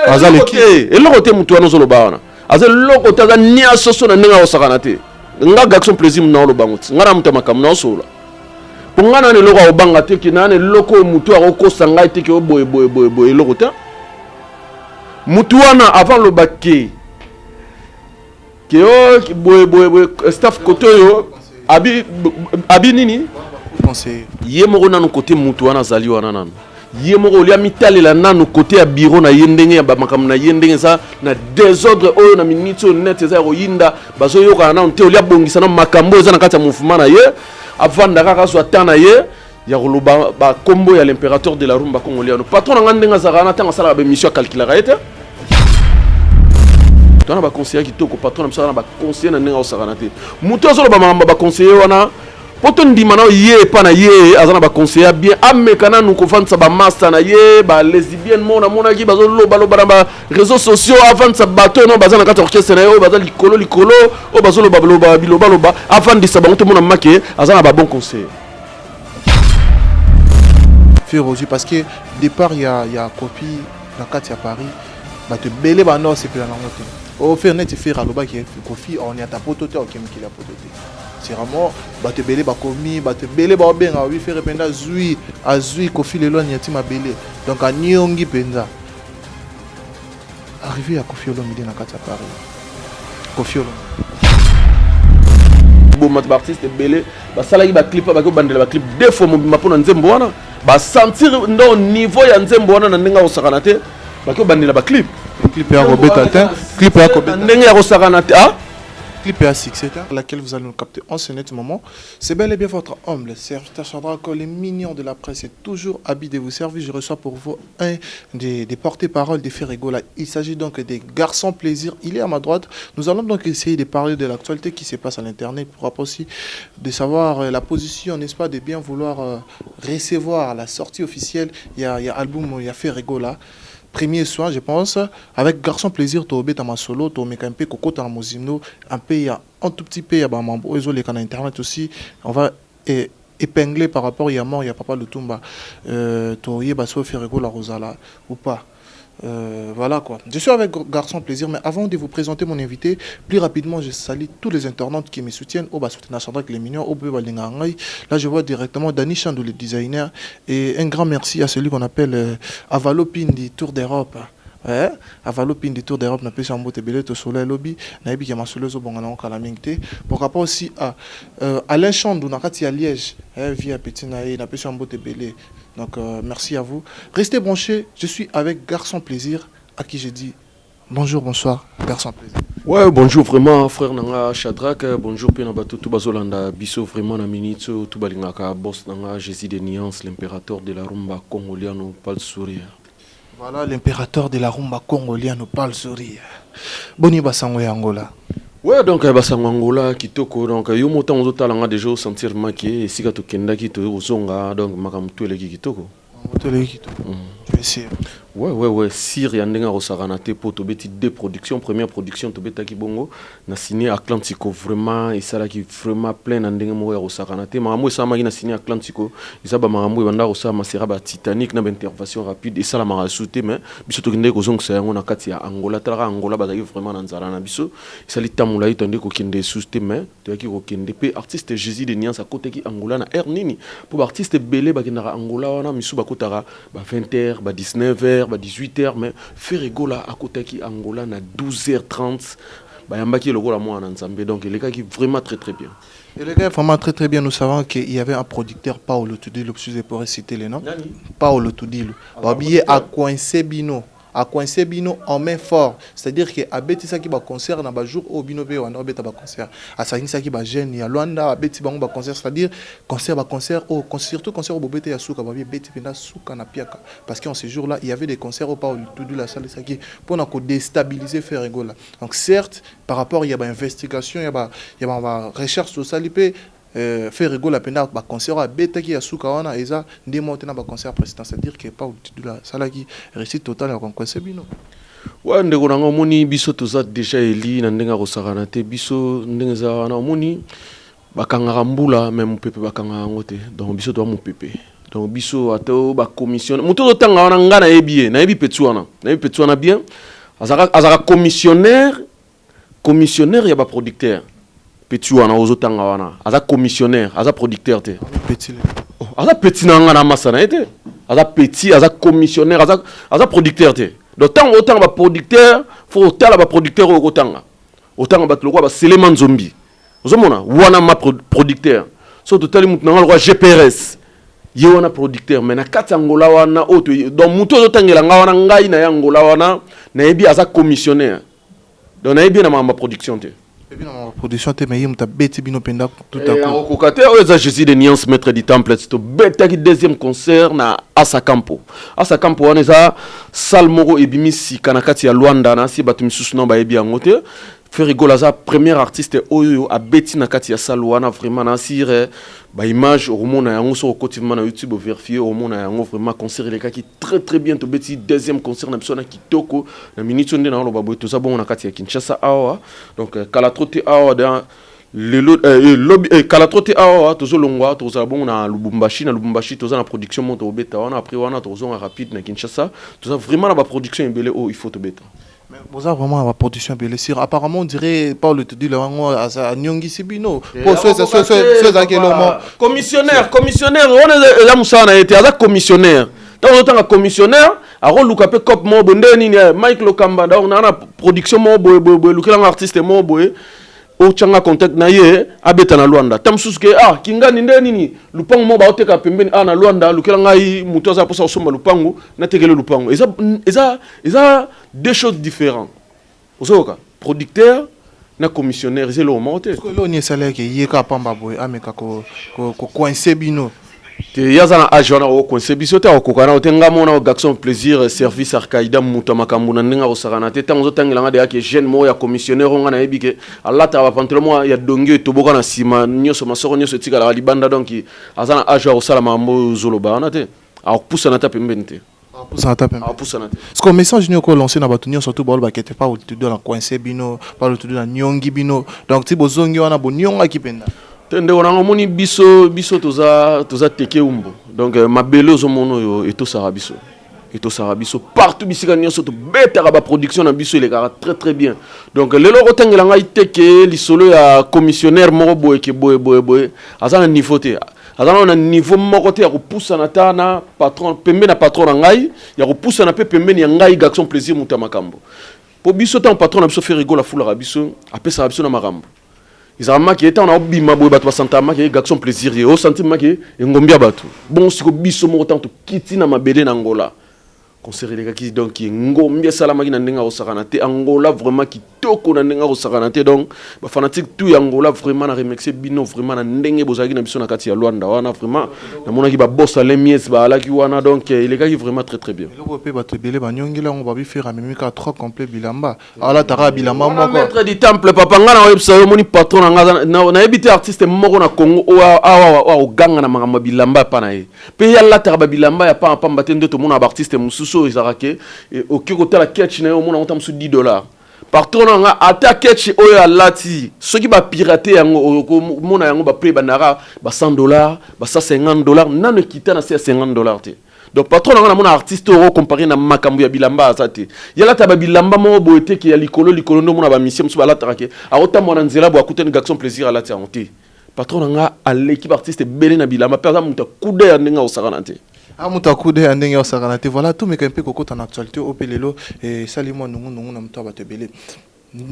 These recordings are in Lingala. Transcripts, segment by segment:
Aza leki eloko te. Motu wana ozoloba wana aza eloko te, aza nia soso na ndenge akosakana te. Nga Garçon Plaisir, na oloba ngo ti nga na moto ya makambo naosolola, mpo nga nani eloko akobanga te, ke nani eloko oyo motu akokosa ngai te, ke oyo boye boye boye boye, eloko te. Motu wana avant loba ke o boye boye boye, staff kote oyo abi abi nini, ye moko nanu kote mutu wana azali wana, nanu ye moko olia mitalela nanu kote ya bureau na ye, ndenge ya bamakambo na ye, ndenge eza na désordre oyo na miniti oyo net eza ya koyinda, bazoyokana nanu te. Olia bongisa na makambo oyo eza na kati ya mouvement na ye, avanda kaka, azwa temps na ye ya koloba bakombo ya l'Impérateur de la Rumba Congoliano. Patron na nga, ndenge azalaka wana, ntango asalaka baémission, akalkulaka ye te. Twana baconseiller kitoko, patron na biso aza na baconseiller na ndenge akosakana te. Moto azoloba makambo ya baconseiller wana, mpo tondima na ye epa na ye aza na baconseiller bien, ameka nanu kovandisa bamaster na ye, balesbienne mo namonaki bazolobaloba na baréseaux sociaux. Avandisa bato oyo baza na kati ya orchestre na ye, oyo baza likolo likolo, oyo bazolobaloba bilobaloba, avandisa bango, tomona make aza na babon conseiller. Ferre, parce que départ ya Koffi na kati ya Paris, bato ebele banda osepela nango te. O Ferre neti Ferre alobaki Koffi oniata poto te, okemikili ya poto te. C'est vraiment bato ebele bakomi, bato ebele baobenga, babi Ferre mpenza azwi, azwi Koffi lelo aniati mabele, donc aniongi mpenza. Arrivé ya Koffi Olomide na kati ya Paris, Koffi Olomide. Boma baartiste ebele basalaki baclip, baki kobandela baclip deux fois mobimba mpona nzembo wana. Basentir ndo niveau ya nzembo wana na ndenge akosakana te, baki kobandela baclip. Clip ya kobeta te, clip ya kobeta. Ndenge ya kosakana te, ah. Clip à succès, laquelle vous allez nous capter en ce net moment. C'est bel et bien votre humble serviteur Shadrach, les mignons de la presse, est toujours habillé de vous servir. Je reçois pour vous un des porte-parole de Ferre Gola. Il s'agit donc des Garçons Plaisir. Il est à ma droite. Nous allons donc essayer de parler de l'actualité qui se passe à l'internet pour aussi de savoir la position, n'est-ce pas, de bien vouloir recevoir la sortie officielle. Il y a album, il y a Ferre Gola. Premier soin, je pense, avec Garçon Plaisir, tobeta masolo, tomeka un peu kokota na mozimno, un peu, il y a un tout petit peu, il y a bamambo, les internet aussi, on va épingler par rapport à mort, il y a Papa Lutumba, toyeba so Ferre Gola akozala ou pas. Voilà quoi. Je suis avec Garçon Plaisir, mais avant de vous présenter mon invité, plus rapidement, je salue tous les internautes qui me soutiennent. Au bas, soutenir les mignons, au. Là, je vois directement Danny Chandou, le designer, et un grand merci à celui qu'on appelle Avalo Pindi, Tour d'Europe. Ouais, Avalo Pindi, Tour d'Europe, napesi mbote ebele, to soleil lobby, nayebi ke masolo ezobonga nango kala mingi te. Pourquoi pas aussi à Alain Chandou, na kati ya Liège, eh, via petit na ye, napesi mbote ebele. Donc merci à vous. Restez branchés, je suis avec Garçon Plaisir, à qui j'ai dit bonjour, bonsoir, Garçon Plaisir. Ouais, bonjour vraiment, frère na nga Shadrach, bonjour pe na bato tout bazolanda biso vraiment na minute oyo, tout balingaka boss na nga Jésus de Nuance, l'Impérateur de la Rumba Congoliano, pas le sourire. Voilà, l'Impérateur de la Rumba Congoliano, pas le sourire. Boni basango ya Angola? Ouais, donc basango Angola kitoko. Donc yo mo ntango ozotala nga déjà, osentir make esika tokendaki, toyei donc makambo tu eleki kitoko. Moto eleki kitoko. Tu es sûr? Ouais, sûr ya ndenge akosakana te, mpo tobeti deux productions. Première production tobetaki bongo na Ciné Atlantico, vraiment esalaki vraiment plein na ndenge moko ya kosakana te. Makambo esalamaki na Ciné Atlantico eza bamakambo ebanda kosalama sera batitanique na baintervention rapide, esalamaka su te. Mais biso tokendeki kozongisa yango na kati ya Angola. Talaka, Angola bazalaki vraiment na nzala na biso, esali ntango molai tande kokende esusu te, mais toyaki kokende mpe. Artiste Jésus de Nuance akotaki Angola na heure nini? Mpo baartiste ebele bakendaka Angola wana, misu bakotaka ba 20 heures, ba 19 heures, ba 18 heures, mais Ferre Gola akotaki Angola na 12 heures 30. Bayambaki lokola mwana na Nzambe, donc elekaki vraiment très très bien. Elekaki vraiment très très bien. Nous savons qu'il y avait un producteur, Paolo Tudilu, si je pourrais citer les noms. Paolo Tudilu. Babi a coincé bino. A coincé bino en main fort. C'est-à-dire que abetisaki ba concert na ba jour oyo bino pe wana obeta ba concert. Asangisaki ba jeune ya Luanda, abeti bango ba concert, c'est-à-dire concert ba concert au surtout concert au bobete ya suka, babi beti penda suka na piaka. Parce qu'en ce jour-là, il y avait des concerts au Paolo Tudilu asalisaki pour na ko déstabiliser Ferre Gola. Donc certes, par rapport il y a ba investigation, il y a ba recherche sociale pe Ferre Gola mpenza baconcert oyo abetaki ya suka wana eza nde moko te na baconcert président, c'est-à-dire que Paolo Tudilu asalaki réussite totale ya kocoincer bino. Wa ndeko na nga, omoni biso toza déjà eli na ndenge akosakana te. Biso ndenge eza wana, omoni bakangaka mbula, mais mopepe bakangaka yango te. Donc biso toza mopepe. Donc biso ata bacommission, moto ozotanga wana, nga nayebi ye, nayebi petit wana, nayebi petit wana bien. Azalaka commissionnaire ya baproducteur. Petit wana ozotanga wana aza commissionnaire, aza producteur te. Petit? Oh, aza petit na nga na masa na ye te. Aza petit, aza commissionnaire, aza producteur te. Donc ntango otanga baproducteur, faut otala baproducteur oyo okotanga. Otanga bato lokola baselema nzombi, ozomona wana ma producteur. So totali mutu na nga lokola GPRS, ye wana producteur. Mais na kati ya Ngola wana oyo, donc mutu ozotangela nga wana, ngai na ye Angola wana nayebi, aza commissionnaire. Donc nayebi ye na makambo ya production te. Ebi na production te, mais ye moto abeti bino mpenza tout à coup. Akokoka te. Oyo eza Jésus de Nuance, maître du temple. Tobetaki deuxième concert na Asa Campo. Asa Campo wana eza salle moko ebimi sika na kati ya Lwanda. Na si bato misusu nao bayebi yango te. Ferre Gola aza premier artiste oyo abeti na kati ya salle wana. Vraiment, na asire baimage, okomona yango soki okoti vraiment na YouTube, ovérifie, okomona yango. Vraiment, concert elekaki très très bien. Tobeti deuxième concert na biso na kitoko. Na minute oyo nde naoloba boye, toza bongo na kati ya Kinshasa awa. Donc kala trop te awa, dans lelo, lobi, kala trop te awa tozolongwa, tozala bongo na Lubumbashi. Na Lubumbashi toza na production moko tobeta wana. Après wana tozonga rapide na Kinshasa. Toza vraiment na baproduction ebele oyo il faut tobeta. Mais boza vraiment na production ebele sur. Apparemment, on dirait Paul te dit le wango anyongisi bino po so ezalaki eloko. Commissionnaire wana eza mosala na ye te. Aza commissionnaire. Ntango ozotanga commissionnaire, akoluka mpe cope moko boye. Nde nini, Mike Lokamba, donc naa na production moko boye boye boye, lukelanga artiste moko boye, otyanga contact na ye, abeta na Lwanda. Ta mosusu ke ah, kingani nde nini, lupango moko baoteka pembeni ah na Lwanda, lukela ngai moto aza mposa kosomba lupango, natekele lupango. Eza deux choses différentes. Ozoyoka, producteur na commissionnaire eza eloko moko te. Eloko nini esalaki ye kaka pamba boye ameka kocoince bino? Te, ye aza na age wana okocoince biso te, akokoka na te. Nga mona Garçon Plaisir, service Arkaida, moto ya makambo na ndenge akosakana te. Ntango ozotangelanga deya ke jeune moko ya commissionnaire oyo, nga nayebi ke alataka bapantalon moko ya dongi oyo etoboka na nsima nyonso, masoko nyonso etikalaka libanda. Donc aza na age ya kosala makambo oyo ozoloba wana te. Akopusana ta pembeni te. Apusana ta pembeni. Akopusana te. Parce que message nini okolancé na bato nyonso to balobaka ete Paul Tudo na coince bino, Paul Tudo na nyongi bino, donc ti bozongi wana bonyongaki mpenza? Te, ndeko nanga, omoni biso toza teke umbo. Donc mabele ozomona oyo etosaka biso, etosaka biso partout. Bisika nyonso tobetaka, baproduction na biso elekaka très très bien. Donc lelo okotangela ngai te ke lisolo ya commissionnaire moko boye ke boye boye boye. Aza na niveau te, aza nano na niveau moko te ya kopusana ta na patron, pembeni na patron na ngai, ya kopusana mpe pembeni ya ngai Garçon Plaisir, moto ya makambo. Mpo biso, ntango patron na biso Ferre Gola afulaka biso, apesaka biso na makambo, ezalaka maki ye. Ntango na obima boye, bato basantaka maki ye Garçon Plaisir, ye osentir maki engombi ya bato. Bongo siko biso moko, ntango tokiti na mabele na Angola, concert elekaki, donc ngombi esalamaki na ndenge akosakana te. Angola vraiment kitoko na ndenge akosakana te. Donc bafanatique tout ya Angola, vraiment na remercie bino vraiment na ndenge bozalaki na biso na kati ya Lwanda wana. Vraiment namonaki baboss Alain Mies baalaki wana. Donc elekaki vraiment très très bien. Eloko mpe bato ebele banyongeli yango, babi Ferre amemi kaka trois complet bilamba, alataka bilamba moko. Maître du temple, papa, nga na oyebisa yo, omoni patron na nga, nayebi te artiste moko na Congo oyo awa oganga na makambo ya bilamba ya pa na ye. Mpe ye alataka babilamba ya pamba pamba te. Nde tomona baartiste mosusu oyo ezalaka ke okoki kotala ketch na ye, omona ngo ta mosusu 10 $. Patron na nga, ata ketch oyo alati, soki bapirate yango, okomona yango baprix ebandaka ba 100 $, ba 150 $, nano ekita na se ya 50 $ te. Donc patron na nga, namona artiste oyo okompare na makambo ya bilamba aza te. Ye alata babilamba moko boye te ke ya likolo likolo. Nde omona bamisie mosusu balataka ke akotambola na nzela boye, akutani Garçon Plaisir alati yango te. Patron na nga aleki baartiste ebele na bilamba, mpe aza moto akude ya ndenge akosakana te. A moto akude ya ndenge osakana te. Voilà, tomeka mpe kokota na actualité oyo mpe lelo esali mwa nungunungu na moto ya bato ebele.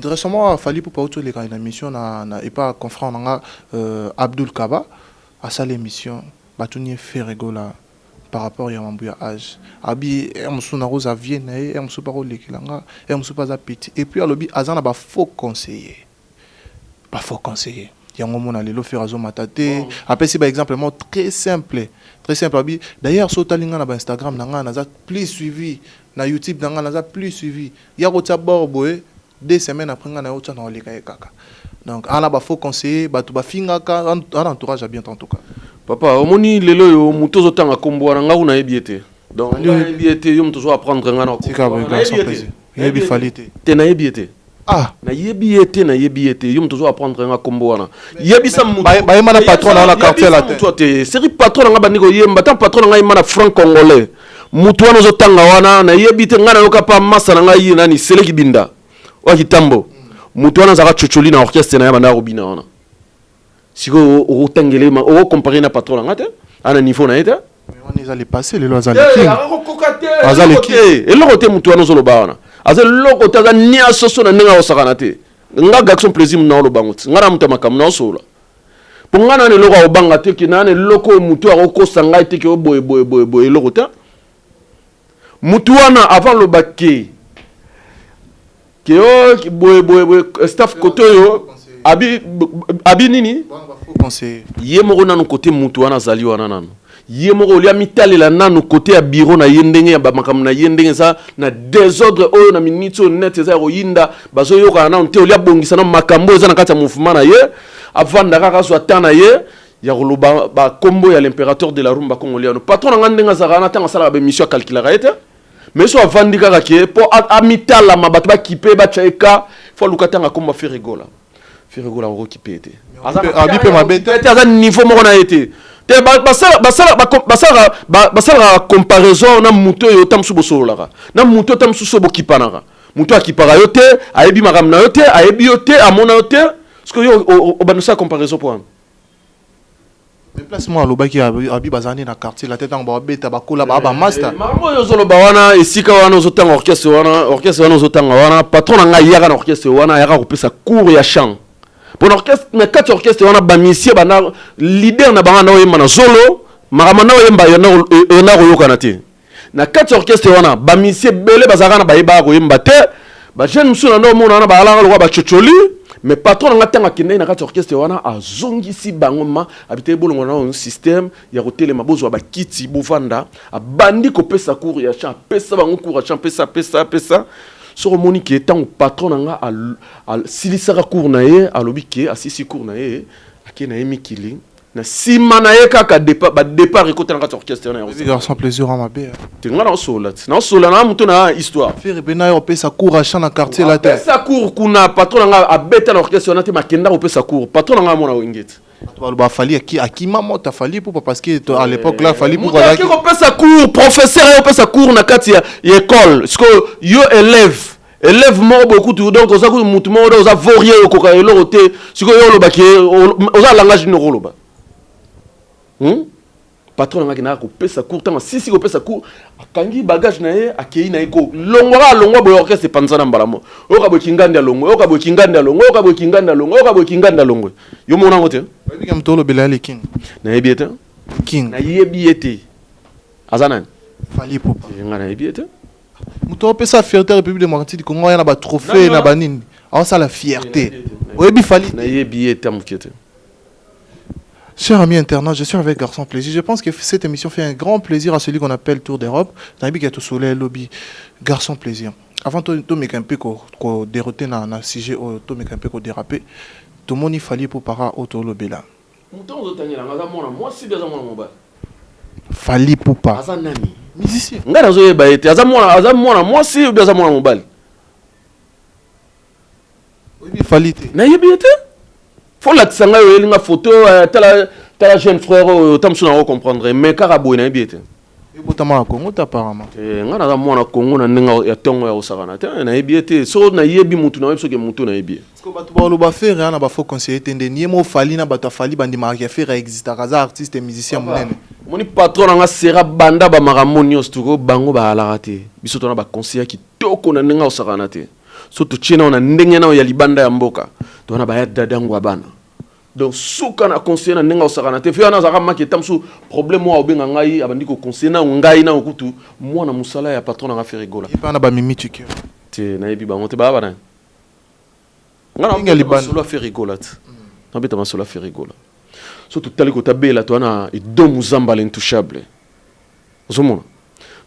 Récemment, Fally Ipupa auti oleka na émission na epa confrère na nga Abdul Kaba. Asala émission, batuni ye Ferre Gola par rapport ya mambo ya âge. Abi ere mosusu nakozwa vie na ye, ere mosusu mpe akolekela nga, ere mosusu mpe aza petit. Et puis alobi aza na bafaux conseiller, bafaux conseiller yango mona lelo Ferre azomata te. Apesi baexemple moko très simple, très simple. Abi d'ailleurs so otali nga na bainstagram na nga, naza plus suivi, na YouTube na nga naza plus suivi. Ya kotia bord boye, 2 semaines après nga na ye otya na oleka ye kaka. Donc ana bafaux conseiller, bato bafingaka ana entourage ya bien en tout cas. Papa, omoni lelo oyo moto ozotanga nkombo wana, nga kuna nayebi ye te. Donc nga nayebi ye te. Yo moto ozo apprendre nga na Tika boye, nayebi Garçon ye te. Plaisir, oyebi Fally te? Te, nayebi ye te. Ah. Nayebi ye te, nayebi ye te. Yo moto ozo apprendre nga nkombo wana, yebisa moto. Bayemba na patron na wana Quartier Latin. Moto te, série. Patron na ngai bandi koyemba, ntango patron na ngai yemba na franc congolais, mutu wana ozotanga wana, nayebi te. Ngai nayoka pa masa na ngai nani, Seleki Binda oyo Kitambo. Mutu wana azalaka chocholi na orchestre na ye, bandaka kobina wana. Sikoyo okotangele, okocomparer na patron na ngai te, ana niveau na ye te. Wana eza le passé, lelo aza le king. Akokoka te. Aza le te, eloko te. Mutu wana ozoloba wana aza eloko te, aza nyonso na ndenge akosakana te. Nga Garçon Plaisir na olobango ti nga na moto ya makambo na osola, mpo nga nani eloko akobanga te, ke nani eloko oyo motu akokosa ngai te, ke o boye boye boye boye, eloko te. Mutu wana avant loba ke o boye boye boye, staff kote oyo abi abi nini ye moko nanu kote mutu wana azali wana nanu ye moko olia mitalela nanu kote ya bureau na ye, ndenge ya bamakambo na ye, ndenge eza na désordre oyo na miniti oyo net eza ya koyinda, bazoyokana nanu te. Olia bongisa na makambo oyo eza na kati ya mouvement na ye, avanda kaka, azwa temps na ye ya koloba bakombo ya l'impérateur de la rumba congoliano. Patron na nga, ndenge azalaka wana, ntango asalaka baémission, akalkulaka ye te. Mais so avandi kaka ke mpo amitalama, bato bakipe batya ye ka fo aluka ntango akomba Ferre Gola. Ferre Gola akokipe ye te. Abi mpe mabe te. Te, aza niveau moko na ye te. Te, basalaka comparaison na motu oyo ta mosusu bosololaka na motu oyo ta mosusu oyo bokipanaka. Motu akipaka yo te, ayebi makambo na yo te, ayebi yo te, amona yo te. Parce que yo obanda osala comparaison mpo wana. Mais place mo alobaki abi bazala nde na quartier la te, ntango babeta bakola baa bamaster. Makambo oyo ozoloba wana, esika wana ozotanga orchestre wana, orchestre wana ozotanga wana, patron na ngai yaka na orchestre wana, ayaka kopesa cours ya chant mpo na orchestre. Na kati ya orchestre wana, bamusicien banda leader na bango anda oyemba na zolo, makambo anda oyemba yonda koyokana te. Na kati ya orchestre wana, bamusicien ebele bazalaka na bayebaka koyemba te. Bajeune mosusu na nde omona wana bazalaka lokola bachocholi. Mais patron na nga, ntango akendaki na kati ya orchestre wana, azongisi bango ma abitaki bolongo na système ya kotelema, bozwa bakiti, bovanda. Abandi kopesa cours ya chant, apesa bango cours ya chant, pesa, pesa, pesa. Soki omoni ke ntango patron na nga asilisaka cours na ye, alobi ke asilisi cours na ye, ake na ye mikili, na nsima na ye kaka badépart ekota na kati ya orchestre wana. Garçon Plaisir mabe. Te, nga naosola ti naosola na moto na histoire. Ferre mpe na ye opesa cours ya chant na quartier la te. Apesa cours kuna. Patron na nga abeta na orchestre wana te, makenda kopesa cours. Patron na nga amona Wenge te. Bato baloba Fally akima moto Fally Ipupa, parce que à l'époque là Fally Ipupa azalaki kopesa cours. Professeur aye kopesa cours na kati ya école. Sikoyo yo élève moko boye kutu, donc oza kutu mutu moko, oza vaurien, okoka eloko te. Sikoyo yo olobaki, oza langage nini okoloba? Patron na ngaki naka kopesa cours, ntango asisi kopesa cours, akangi bagage na ye, akei na ye kolongwaka. Alongwa boye, orchestre epanza na mbala mo. Oyoka boye Kingandi alongwe, oyoka boye Kingandi alongwe, oyoka boye Kingandi alongwe, oyoka boye Kingandi alongwe. Yo mona yango te. Oyebika moto olobela ya le king? Nayebi ye te. King. Nayebi ye te. Aza nani? Fally Ipupa. Nga nayebi ye te. Moto apesa fierté République démocratique du Congo, aya na batrophée na banini, aosala fierté. Oyebi Fally? Nayebi ye te moke te. Chers amis internautes, je suis avec Garçon Plaisir. Je pense que cette émission fait un grand plaisir à celui qu'on appelle Tour d'Europe. Nayebi ke soleil lobby. Garçon Plaisir. Avant to meka un peu ko déroter na sujet o to meka un peu ko déraper. To moni Fally pour para auto lobela. Moto ozotangelanga aza mwana mwasi mpe aza mwana mobali? Fally Ipupa. Aza nani? Musicien. Ngai nazoyeba ye te. Aza mwana mwasi obi aza mwana mobali? Oyebi Fally te? Nayebi ye te. Fo lakisa ngai, oyeli nga photo, tala, tala jeune frère oyo, ta mosusu nango comprendre, mais kaka boye nayebi ye te. Ebotama na Congo te apparemment. Ngai naza mwana Congo na ndenge ya ntongo ya kosakana te. Nayebi ye te. Soki nayebi mutu, nayebi soki mutu nayebi ye. Parce que bato baloba Ferre wana bafaux conseiller te, nde ye mo Fally na bato afali bandimaka ya Ferre existaka, aza artiste musicien monene. Omoni, patron na nga sera banda bamakambo nyonso tuko bango bayalaka te. Biso tona baconseiller kitoko na ndenge akosakana te. So totie nao na ndenge nao ya libanda ya mboka, tona baya dadango ya bana. Donc suka na conseiller na ndenge akosakana te. Fe wana azalaka maki eta mosusu problème oyo aobenga ngai, abandi koconseiller nao ngai nao kutu mwana mosala ya patron na nga Ferre Gola. Ye mpe wana bamimi tuke. Te, nayebi bango te. Baya banani? Nga nga masolo ya Ferre Gola te, nabeta masolo ya Ferre Gola. So totali kotabela, toza na Edo Muzamba l'intouchable, ozomona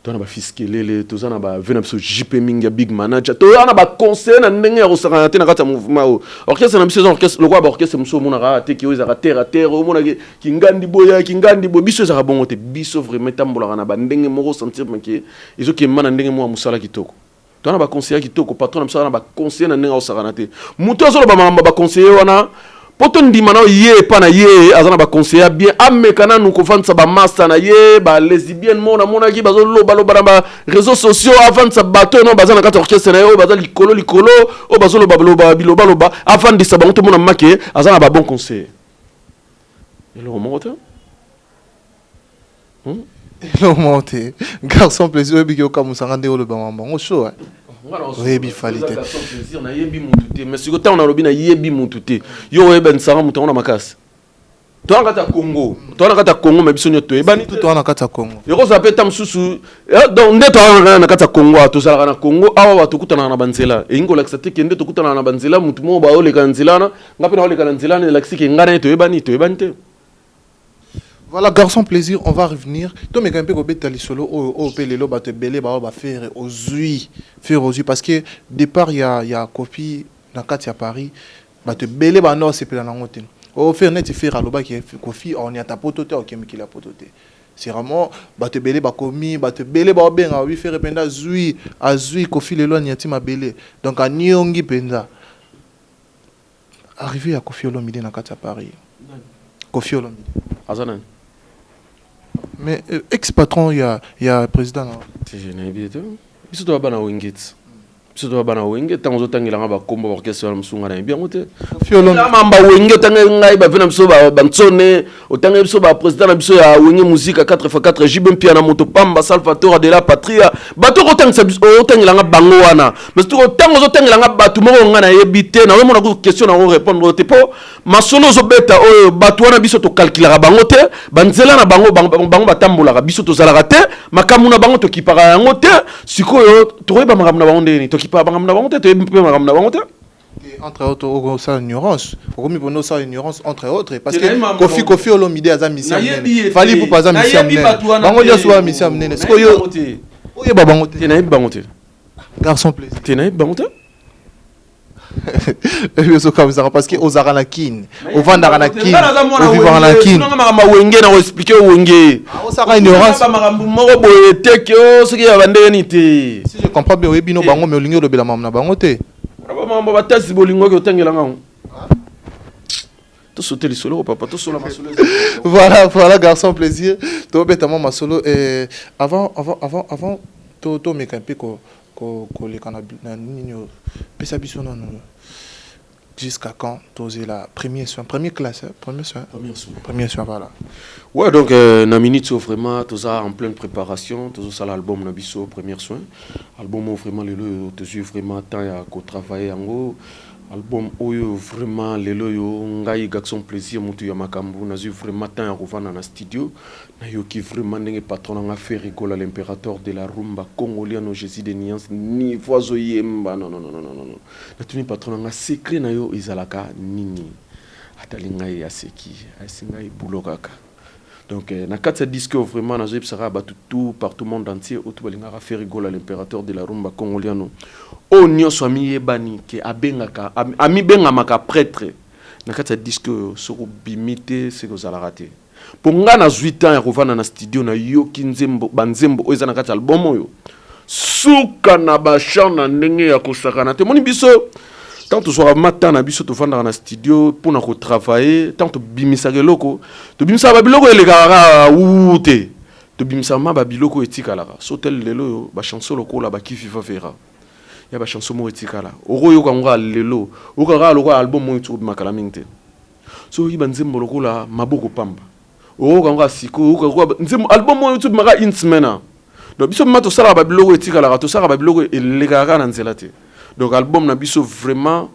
toza na bafils kelele, toza na bave na biso JP mingi ya big manager, toza na baconseiller na ndenge ya kosakana te na kati ya mouvement oyo. Orchestre na biso eza orchestre lokola baorchestre mosusu omonaka te ke oyo ezalaka terre à terre, omonaka Kingandi boya, Kingandi boye. Biso ezalaka bongo te. Biso vraiment etambolaka na bandenge moko, sentir ke ezokemba na ndenge moko ya mosala kitoko. Toza na baconseiller kitoko. Patron na biso aza na baconseiller na ndenge akosakana te. Moto azoloba makambo ya baconseiller wana, Mpo tondima na ye epa na ye aza na baconseiller bien, ameka nanu kovandisa bamasta na ye, balesbienne moko namonaki bazolobaloba na baréseaux sociaux. Avandisa bato oyo baza na kati ya orchestre na ye, oyo baza likolo likolo, oyo bazolobaloba bilobaloba, avandisa bango, tomona make aza na babon conseiller. Eloko moko te. Eloko moko te. Garçon Plaisir, oyebiki okamusanga nde olobama bango chaud. Oyebi Fally te. Nayebi mutu te, mais sikoyo ntango nalobi nayebi mutu te, yo oyebanisanga mutu yango na makasi. Toza na kati ya Congo, toza na kati ya Congo, mais biso nyonso toyebani. Toza na kati ya Congo. Ekozala mpe ta mosusu. Donc nde toza na kati ya Congo awa, tozalaka na Congo awa, bato tokutanaka na banzela. Elingi kolakisa te ke nde tokutanaka na banzela, mutu moko baoleka na nzela wana, nga mpe naoleka na nzela wana, elakisi ke ngai na ye toyebani? Toyebani te. Voilà, Garçon Plaisir, on va revenir. Tomeka mpe kobeta lisolo oyo oyo mpe lelo bato ebele bao baFerre ozwi, Ferre ozwi, parce que départ ya Koffi na kati ya Paris, bato ebele banda osepela nango te. Oyo Ferre, neti Ferre alobaki Koffi aoniata poto te, aoke mikili ya poto te. C'est vraiment bato ebele bakomi, bato ebele baobenga, babi Ferre mpenza azwi, azwi Koffi, lelo aniati mabele, donc aniongi mpenza. Arrivé ya Koffi Olomide na kati ya Paris, Koffi Olomide. Aza nani? Mais ex patron ya président na. Te, nayebi te. Biso toba bana Wenge ti, biso toba bana Wenge. Ntango ozotangelanga bakombo baorchestre wana mosunga, nayebi yango te. Mamba Wenge, otangeli ngai bave na biso bantsone, otangeli biso baprésident na biso ya Wenge Musica 4x4, JB Mpiana, moto pamba, Salvatore de la Patria. Bato okotangisa biso, otangelanga bango wana, mais ntango ozotangelanga bato moko ngai nayebi te, nazomona question nango répondre te, mpo masolo ozobeta oyo, bato wana biso tokalkulaka bango te. Banzela na bango, bango batambolaka, biso tozalaka te. Makambo na bango tokipaka yango te. Sikoyo tokoyeba makambo na bango ndenge nini? Tokipaka makambo na bango te, toyebi mpe makambo na bango te. Entre autres, okosala ignorance, okomi mpona osala ignorance entre autres, parce que Koffi Olomide aza musicien monene, Fally Ipupa aza musicien monene, bango nyonso baa musicien monene. Sikoyo oyeba bango te? Nayebi bango te. Garçon Plaisir. Te, nayebi bango te. Ozokamisaka parce que ozalaka na Kine, ovandaka na Kine, ovivaka na Kine. Makambo Wenge na koexpliquer Wenge. Osaka ignorance. Makambo moko boye te ke o soki ya bandenge nini te. Si je comprends bien, oyebi no bango, mais olingi olobela makambo na bango te. Makambo batasi bolingo oki otangelanga ngo, tosote lisolo, papa, tosola masolo. Voilà, Garçon Plaisir, tobeta mwa masolo. Avant tomeka mpe koleka na nini, pesa biso nano jusqu'à quand tozela Premier Soin, premier classe, hein? Premier Soin. Premier Soin. Premier Soin, voilà. Ouais, donc na minute oyo vraiment toza en pleine préparation, tozosala album na biso Premier Soin. Album oyo vraiment lelo oyo tozwi vraiment temps ya kotravailler yango. Album oyo vraiment lelo oyo ngai Garçon Plaisir, motu ya makambo, nazwi vraiment temps ya kovanda na studio, nayoki vraiment ndenge patron nanga Ferre Gola, l'impérateur de la rumba congoliano, Jésus de nuance, niveau azoyemba. Non, non, non, non, non, non. Natuni patron nanga: "Secret na yo ezalaka nini?" Atali ngai, aseki, ayesi ngai bulo kaka. Donc na kati ya disque oyo vraiment nazoyebisaka bato tout partout, monde entier, oyo to balingaka Ferre Gola, l'impérateur de la rumba congoliano, oyo nyonso amiyebani ke abengaka, amibengamaka prêtre, na kati ya disque oyo soki obimi te, soki ozalaka te. Mpo nga nazwi temps ya kovanda na studio, nayoki nzembo, banzembo oyo eza na kati ya album oyo, suka na bachant na ndenge ya kosakana te. Moni biso tant tozwaka ma temps na biso, tovandaka na studio mpona kotravailler. Tant tobimisaka eloko, tobimisaka babiloko elekaka kaka wu te, tobimisaka ma babiloko oyo etikalaka. So tel lelo oyo bachanson lokola bakifi va vera ya bachanson moko etikala, okoyoka yango kaka lelo, oyoka kaka lokola album oyo ti kala mingi te. So oyoki banzembo lokola Maboko Pamba, oyoka yango kaka sikoyo, oyoka nzembo album oyo ti obimaka une semaine. Donc biso ma tosalaka babiloko etikalaka, tosalaka babiloko elekaka kaka na nzela te. Donc album na biso vraiment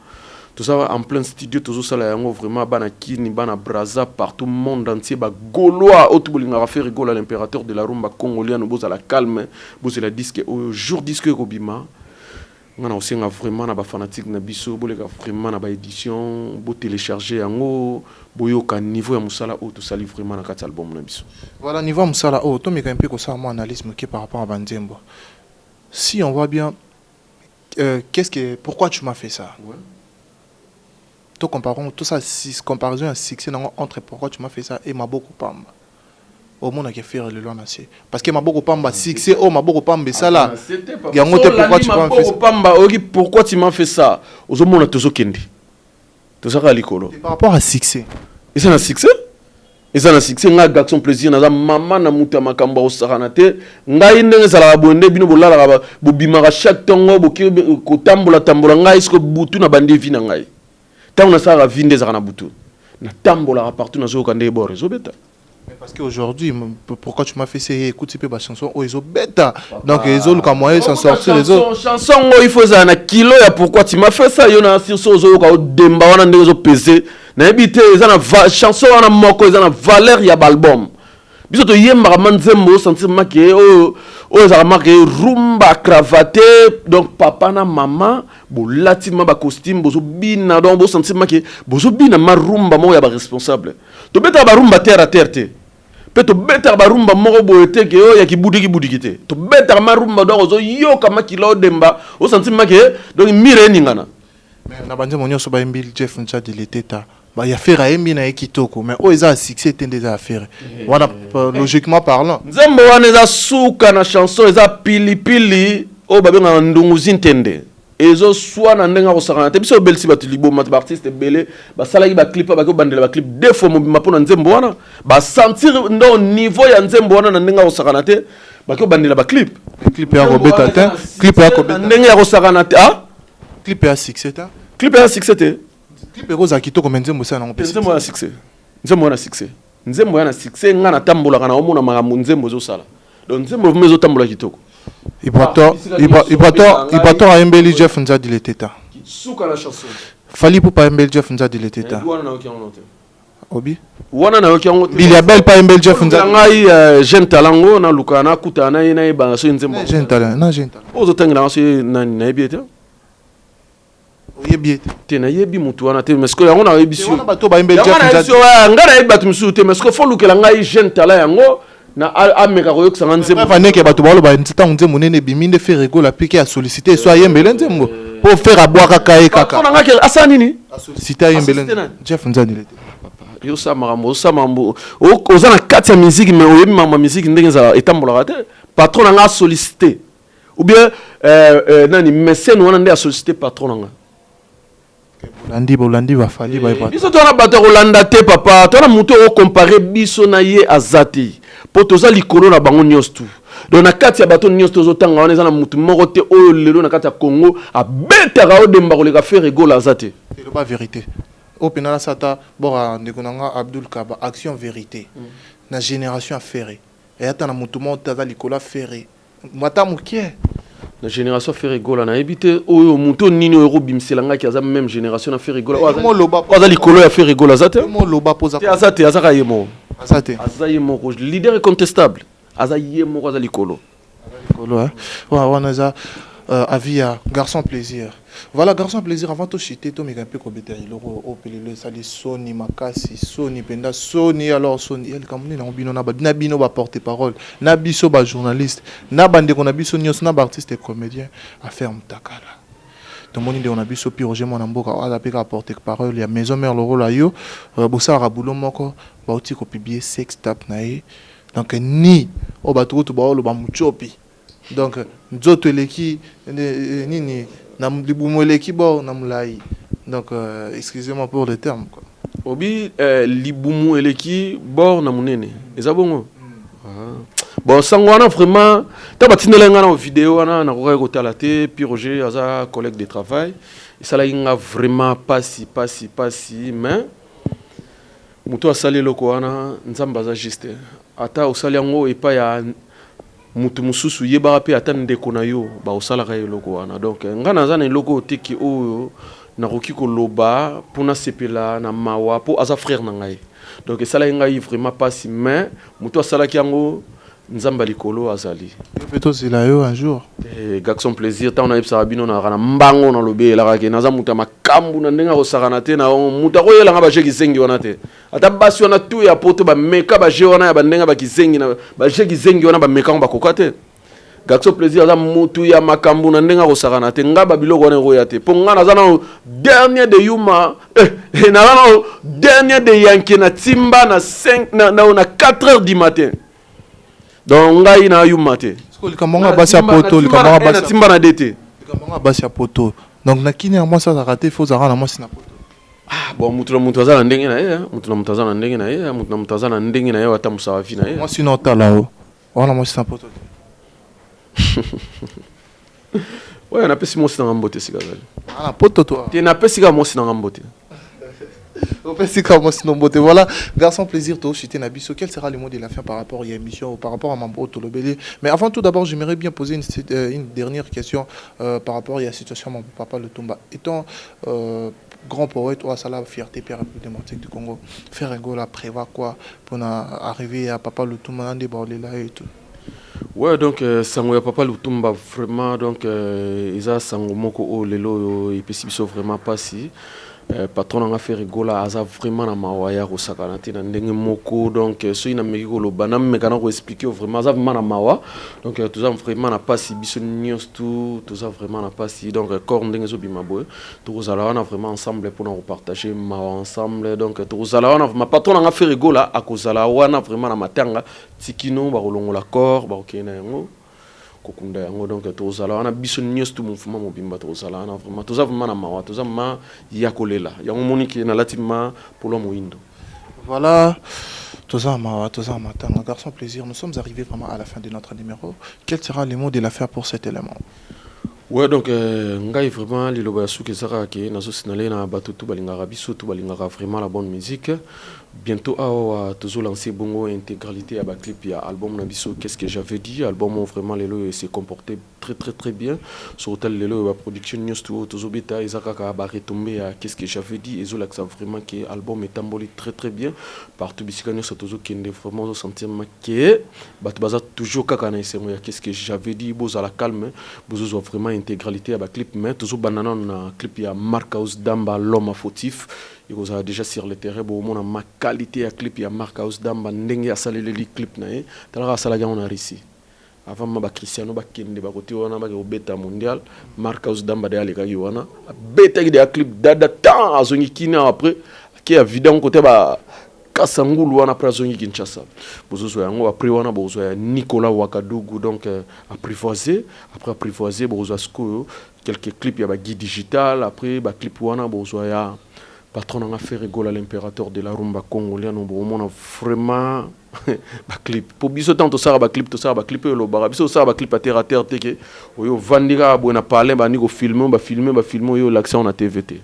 toza en plein studio, tozosala yango. Vraiment bana Kini, bana Braza, partout monde entier, bagaulois oyo to bolingaka Ferre Gola, l'impérateur de la rumba congoliano, bozala calme, bozela disque oyo. Jour disque ekobima, nga na kosenga vraiment na bafanatique na biso, boleka vraiment na baédition, botélécharge yango, boyoka niveau ya mosala oyo tosali vraiment na kati ya album na biso. Voilà, niveau ya mosala oyo, tomeka mpe kosala mwa analyse moke par rapport à banzembo. Si on voit bien, qu'est-ce que Pourquoi tu m'as fait ça, to comparons tout ça, six comparaison ya succès nango entre Pourquoi tu m'as fait ça et Maboko Pamba, omonaki Ferre lelo na se, parce que Maboko Pamba, succès oyo Maboko Pamba esala yango te. Pourquoi tu m'as fait ça? Pamba, oyoki Pourquoi tu m'as fait ça, ozomona tozokende. Tozalaka likolo. Par rapport à succès. Eza na succès, eza na succès. Ngai Garçon Plaisir naza mama na moto ya makambo akosakana te. Ngai ndenge ezalaka boye nde bino bolalaka, bobimaka chaque ntongo, boki kotambola tambola. Ngai siko butu na bandi vie na ngai. Ntango nasalaka vie nde ezalaka na butu, natambolaka partout, nazoyoka nde ebor ezobeta. Mais parce qu'aujourd'hui, pourquoi tu m'as fait essayer écouter peu ba chanson oyo ezobeta, donc ezoluka moyen s'en sortir ezo Chanson oyo il faut ezala na kilo ya "Pourquoi tu m'as fait ça". Yo na surso ozoyoka odemba wana ndenge ezopese, nayebi te. Eza na chanson wana moko eza na valeur ya baalbum. Biso toyembaka ma nzembo osentir make oyo, oyo ezalaka make rumba cravate. Donc papa na mama bolati ma bacostume, bozobina, donc bosentir make bozobina ma rumba moko ya baresponsable. Tobetaka barumba terre à terre te, mpe tobetaka barumba moko boye te ke oyo ya kibudiki budiki te. Tobetaka marumba, donc ozoyoka makila odemba, osentir make donc mire eningana. Mais na banzembo nyonso bayembi Jeff Nchadi Leteta, ya Ferre ayembi na ye kitoko, mais oyo eza ya succès te nde eza ya Ferre wana, logiquement parlant. Nzembo wana eza suka na chanson, eza pilipili oyo babengaka ndunguzi ntende, ezoswana ndenge akosakana te. Biso obelisi bato liboma te. Baartiste ebele basalaki baclip, baki kobandela baclip deux fois mobimba mpo na nzembo wana. Basentir ndo niveau ya nzembo wana na ndenge akosakana te, baki kobandela baclip. Clip ya kobeta te, clip ya kobeta. Ndenge ya kosakana te, ah. Clip ya succès te. Clip ya succès te. Clip ekozala kitoko, mais nzembo esala nango mpe. Nzembo ya succès, nzembo wana succès, nzembo ya na succès. Nga natambolaka na omona makambo nzembo ezosala, donc nzembo vraiment ezotambola kitoko. Ibrator ayembeli Jeff Nzadi Leteta. Suka na chanson. Fally Ipupa ayembeli Jeff Nzadi Leteta. Wana nayoki yango te. Obi. Wana nayoki yango te. Mbilia Bel pa ayembeli Jeff Nzadi. Ngai jeune talent ngo naluka nakutana na ye, nayebana soki nzembo. Jeune talent na jeune talent. Oyo ozotangela nga soki nani, nayebi ye te. Oyebi ye te? Te, nayebi motu wana te, mais sikoyo yango nayebi si wana bato bayembeli Jeff Nzadi. Ngai nayebi bato mosusu te, mais sikoyo faut lukela ngai jeune talent yango na ameka koyokisa nga nzembo. Ndenge bato baloba, ntango nzembo nene ebimi nde Ferre Gola apiki asollicité so ayembele nzembo, mpo Ferre abwakaka ye kaka. Na ngai asala nini? Asollicité ayembele Jeff Nzadi te. Yo osala makambo, osala makambo, oza na kati ya musique, mais oyebi makambo ya musique ndenge ezala etambolaka te. Patron na nga asollicité ou bien nani, mécène wana nde asollicité patron na nga. Bolandi, bolandi baFally. Biso twana bato ya kolanda te, papa. Twana motu okompare biso na ye aza te, mpo toza likolo na bango nyonso tu. Donc na kati ya bato nyonso tozotanga wana, eza na motu moko te oyo lelo na kati ya Congo abetaka odemba koleka Ferre Gola, aza te. Eloba vérité oyo mpena nasala ta bora ndeko na nga Abdul Kaba, action vérité. Na génération ya Ferre, eya ta na motu moko te aza likolo ya Ferre, ata mokie? Na génération Ferre Gola, nayebi te oyo motu nini oyo ekobimisela ngaki aza même génération na Ferre Gola. Aza likolo ya Ferre Gola, aza te. Aza te, azaka ye moko. Aza te. Aza ye moko, leader incontestable, aza ye moko, aza likolo. Likolo wana eza avis ya Garçon Plaisir. Voilà, Garçon Plaisir, avant tochite, tomeka mpe kobeta eloko oyo mpe lelo esali soni makasi, soni mpenza, soni. Alors soni ya likambo nini yango? Bino na bino baporte parole na biso, bajournaliste na bandeko na biso nyonso na baartiste comédien, affaire Mutakala. Tomoni ndeko na biso Pi Roger, mwana mboka, aza mpe kaka porte parole ya Maison Mère, lokola yo bosalaka bulo moko. Bauti kopublier sextape na ye, donc ni oyo bato kutu baoloba mutiopi, donc nzoto eleki nini na libumu, eleki bor na molai, donc excusez-moi pour le terme, quoi. Obi libumu eleki bor na monene, eza bongo. Bon, sango wana vraiment, ntango batindela nga na video wana, nakokaki kotala te. Pi Roger aza collègue de travail, esalaki nga vraiment pasi, pasi, pasi. Mais moto asali eloko wana, Nzambe aza juste. Ata osali yango epai ya mutu mosusu, yebaka mpe ata ndeko na yo baosalaka ye eloko wana. Donc nga naza na eloko oyo teki oyo nakoki koloba mpona sepela na mawa, mpo aza frère na ngai. Donc esalaki ngai vraiment mpasi, mais moto asalaki yango, Nzambe ya likolo azali. Mpe tozela yo un jour. Garçon Plaisir, ntango nayebisaka bino, nayaka na mbango, nalobi elaka ke naza moto ya makambu na ndenge akosakana te. Na moto akoyelanga baje kizengi wana te. Ata basi wana tu ya poto bameka baje wana ya bandenge bakizengi, na baje kizengi wana bameka ngo, bakoka te. Garçon Plaisir aza motu ya makambo na ndenge akosakana te. Nga babiloko wana ekoya te, mpo nga naza nano dernier de yuma, naza nano dernier de yanke na timba na 5 na 4 heures du matin. Donc ngai na yuma te. Likambo yango basi ya poto, likambo yango basi timba na de te. Likambo yango basi ya poto, donc na kini ya mwasi azalaka te, faut ozalaka na mwasi na poto. Ah bon, mutu na mutu aza na ndenge na ye, mutu na mutu aza na ndenge na ye, mutu na mutu aza na ndenge na ye atambusaka vie na ye. Mwasi na otala o wana mwasi na poto te? Oyo napesi mwasi nanga mbote esika azali. Na poto to te, napesi kaka mwasi nanga mbote. Opesi kaka mwasi na mbote. Voilà, garçon plaisir, tochuter na biso. Quel sera le mot de la fin par rapport à l'émission ou par rapport à mambo tolobeli? Mais avant tout d'abord, j'aimerais bien poser une dernière question par rapport à la situation mon papa Lutumba. Étant grand poète oyo asala fierté pe République démocratique du Congo, Ferre Gola prévoit quoi pour arriver à papa Lutumba na nde baolela et tout? Ouais, donc sango ya papa Lutumba, vraiment, donc eza sango moko oyo lelo oyo epesi biso vraiment mpasi. Patron nanga Ferre Gola aza vraiment na mawa ya kosakana te na ndenge moko. Donc soki nameki koloba, nameka na koexpliquer, vraiment aza vraiment na mawa. Donc toza vraiment na mpasi, biso nyonso tu toza vraiment na mpasi. Donc corps ndenge ezobima boye, tokozala wana vraiment ensemble mpona kopartager mawa ensemble. Donc tokozala wana vraiment, patron nanga Ferre Gola akozala wana vraiment na matanga tikino bakolongola corps, bakokende na yango kokunda yango. Donc tozala wana biso nyonso tu, mouvement mobimba tozala wana vraiment. Toza vraiment na mawa, toza ma ya kolela. Yango moni ke nalati ma polo moyindo. Voilà, toza mawa, toza matanga. Garçon plaisir, nous sommes arrivés vraiment à la fin de notre numéro. Quel sera le mot de la fin pour cet élément? Ouais, donc ngai vraiment liloba ya suki eza kaka ke nazosinale na bato tu balingaka biso, tu balingaka vraiment la bonne musique. Bientôt awa tozolancer bongo intégralité ya baclip ya album na biso Qu'est-ce que j'avais dit. Album oyo vraiment lelo oyo s'est comporté très très très bien. So otali lelo oyo, baproduction nyonso tu oyo tozobeta eza kaka baretombées ya Qu'est-ce que j'avais dit. Ezolakisa vraiment ke album etamboli très très bien partout. Bisika nyonso tozokende, vraiment ozosentir ke bato baza toujours kaka na esengo ya Qu'est-ce que j'avais dit. Bozala calme, bozozwa vraiment intégralité ya baclip. Mais tozobanda nano na clip ya Mark House Damba, L'homme fautif. Ekozala déjà sur le terrain. Bomona ma qualité ya clip ya Mark House Damba, ndenge asaleleli clip na ye. Talaka, asalaki yango na Russie avant ma bacristiano bakende bakote wana bake kobeta mondial. Mark House Damba de alekaki wana, abetaki deya clip dada tan, azongi kini awa. Après ake ya vida yango kote ba Kasangulu wana. Après azongi Kinshasa, bozozwa yango. Après wana bozwa ya Nicolas Wakadugu, donc apprivoisé. Après apprivoisé, bozwa sikoyo quelques clips ya baguide digital. Après baclip wana, bozwa ya patron nanga Ferre Gola, l'impérateur de la rumba congolais. No bomona vraiment baclip po biso ntango tosalaka baclip, tosalaka baclip oyo elobaka biso. Tosalaka baclip ya terre à terre te, ke oyo ovandi kaka boye na palin, bandi kofilmer, bafilmer, bafilmer, oyo olakisa yango na TV te.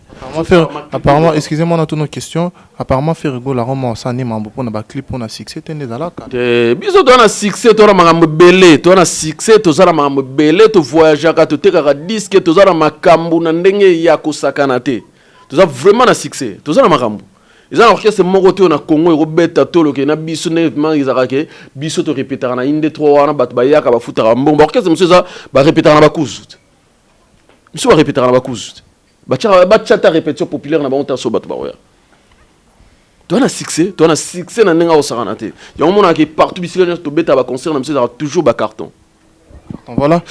Apparemment, excusez-moi na tuna question, apparemment Ferre Gola roma osani mambo mpona baclip mpona succès te nde ezalaka? Te, biso toza na succès, toza na makambo ebele, toza na succès, toza na makambo ebele. Tovoyageaka, totekaka disque, toza na makambo na ndenge ya kosakana te. Toza vraiment na succès, toza na makambo. Eza na orchestre moko te oyo na Congo ekobeta toloke na biso ndenge vraiment ezalaka ke biso torepetaka na inde 3 wana, bato bayaka, bafutaka mbongo. Baorchestre mosusu eza barepetaka na bakuzu te, biso barepetaka na bakuzu te. Batya ta répétition populaire na bango ta so bato bakoya. Toza na succès, toza na succès na ndenge akosakana te. Yango monaka partout, bisika nyonso tobeta baconcert na biso, ezalaka toujours bacarton. Donc voilà,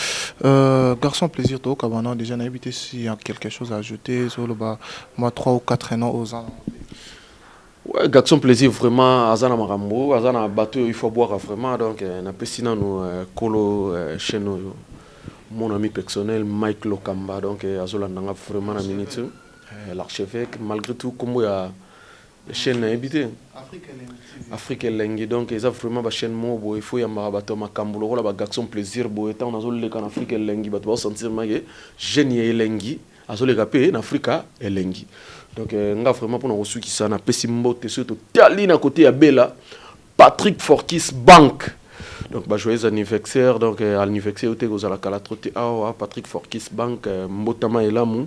garçon plaisir, tokabana déjà. Nayebi te s'il y a quelque chose à ajouter sur le bas, moi 3 ou 4 ans aux ans. Ouais, garçon plaisir vraiment aza na makambo, aza na bato oyo il faut boire vraiment. Donc napesi nanu kolo chaîne oyo, mon ami personnel Mike Lokamba. Donc azolanda nga vraiment na minute, l'archevêque. Malgré tout, kombo ya chaîne nayebi te. Afrique Elengi. Donc eza vraiment bachaîne moko boye, faut yambaka bato ya makambo lokola bagarçon plaisir boye. Ntango nazoleka na Afrique Elengi, bato baosentir make jeune ya elengi azoleka mpe na Afrika Elengi. Donc nga vraiment mpona kosukisa, napesi mbote soki totali na côté ya Bela, Patrick Forkis Bank. Donc bajoyeux anniversaire. Donc anniversaire oyo te kozala kala trop te awa. Patrick Forkis Bank, mbotama elamu.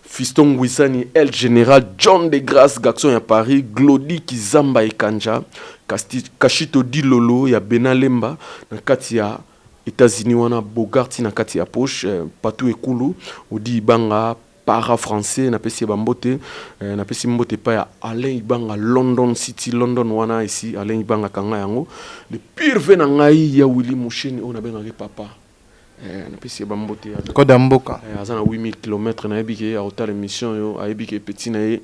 Fiston Ngwisani, El Général, John de Grâce, garçon ya Paris, Glodi Kizamba Ekanja, Kashito Dilolo ya Benalemba na kati ya États-Unis wana, Bogarti na kati ya poche, Patou Ekulu Odi Ibanga para français, napesi ye bambote. Napesi mbote epai ya Alain Ibanga, London City, London wana esi Alain Ibanga kanga yango. Le pire ve na ngai ya Willi Musheni oyo nabengaki papa, napesi ye bambote. Code ya mboka. Aza na 8000 km. Nayebi ke akotala émission oyo, ayebi ke petit na ye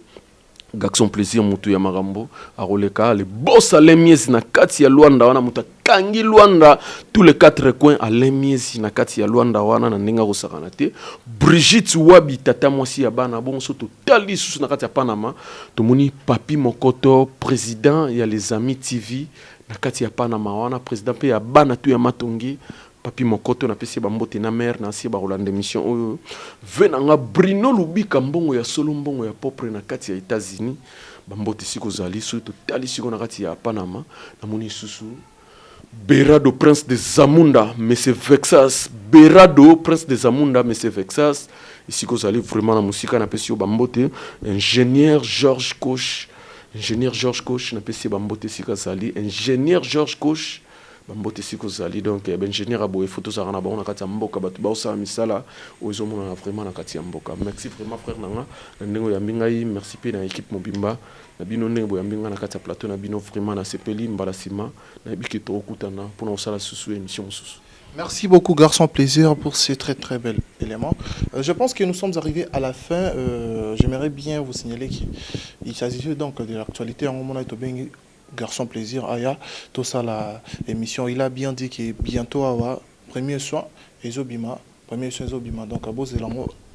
garçon plaisir, motu ya makambo, akoleka. Le boss Alain Mies na kati ya Lwanda wana, moto. Akangi Luanda tous les quatre coins. Alain Miezi na kati ya Luanda wana, na ndenge akosakana te. Brigitte Wabi, tata mwasi ya bana. Bongo so totali lisusu na kati ya Panama, tomoni Papi Mokoto, président ya Les Amis TV na kati ya Panama wana, président mpe ya bana tu ya Matongi. Papi Mokoto, napesi ye bambote na mare na asie bakolanda émission oyo. Ve na nga Brino Lubika, mbongo ya solo, mbongo ya propre na kati ya États-Unis, bambote siko ozali. Soki totali siko na kati ya Panama, namoni lisusu Berado, prince de Zamunda, Monsieur Vexas. Berado, prince de Zamunda, Monsieur Vexas, esika ozali vraiment na mosika, napesi yo bambote. Ingénieur Georges Coche, ingénieur Georges Coche, napesi ye bambote esika azali. Ingénieur Georges Coche, bambote esika ozali. Donc baingénieur ya boye, faut tozalaka na bango na kati ya mboka, bato baosala misala oyo ezomonana vraiment na kati ya mboka. Merci vraiment, frère na nga, na ndenge oyambi ngai. Merci mpe na équipe mobimba na bino, ndenge boyambi ngai na kati ya plateau na bino. Vraiment nasepeli. Mbala nsima nayebi ke tokokutana mpona kosala susu émission mosusu. Merci beaucoup, garçon plaisir, pour ces très très bels éléments. Je pense que nous sommes arrivés à la fin. J'aimerais bien vous signaler qu'il s'agissait donc de l'actualité. En moment garçon plaisir, aya, tout ça, la émission. Il a bien dit que bientôt, awa, premier soin, ezobima, premier soin ezobima. Donc, à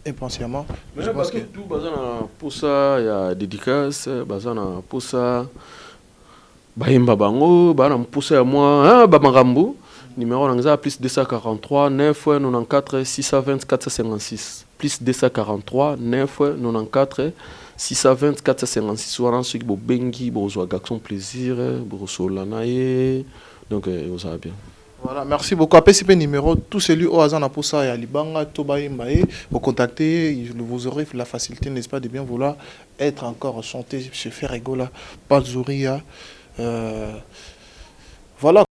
impatiemment. Je pense que tout baza na posa ya dédicace, baza na posa bayemba bango, baza na mposa ya mwa bamakambo. Numéro na eza plus 243 9 94 620 456, plus 243 9 94 620 456. Wana soki bobengi, bozwa garçon plaisir, bokosolola na ye. Donc ozala bien. Voilà, merci beaucoup. APCP numéro, tout celui au hasard pour ça, ya libanga, Toba Mbaye, vous contactez, vous aurez la facilité, n'est-ce pas, de bien vouloir être encore chanté chez Ferre Gola, Palzuria. Voilà.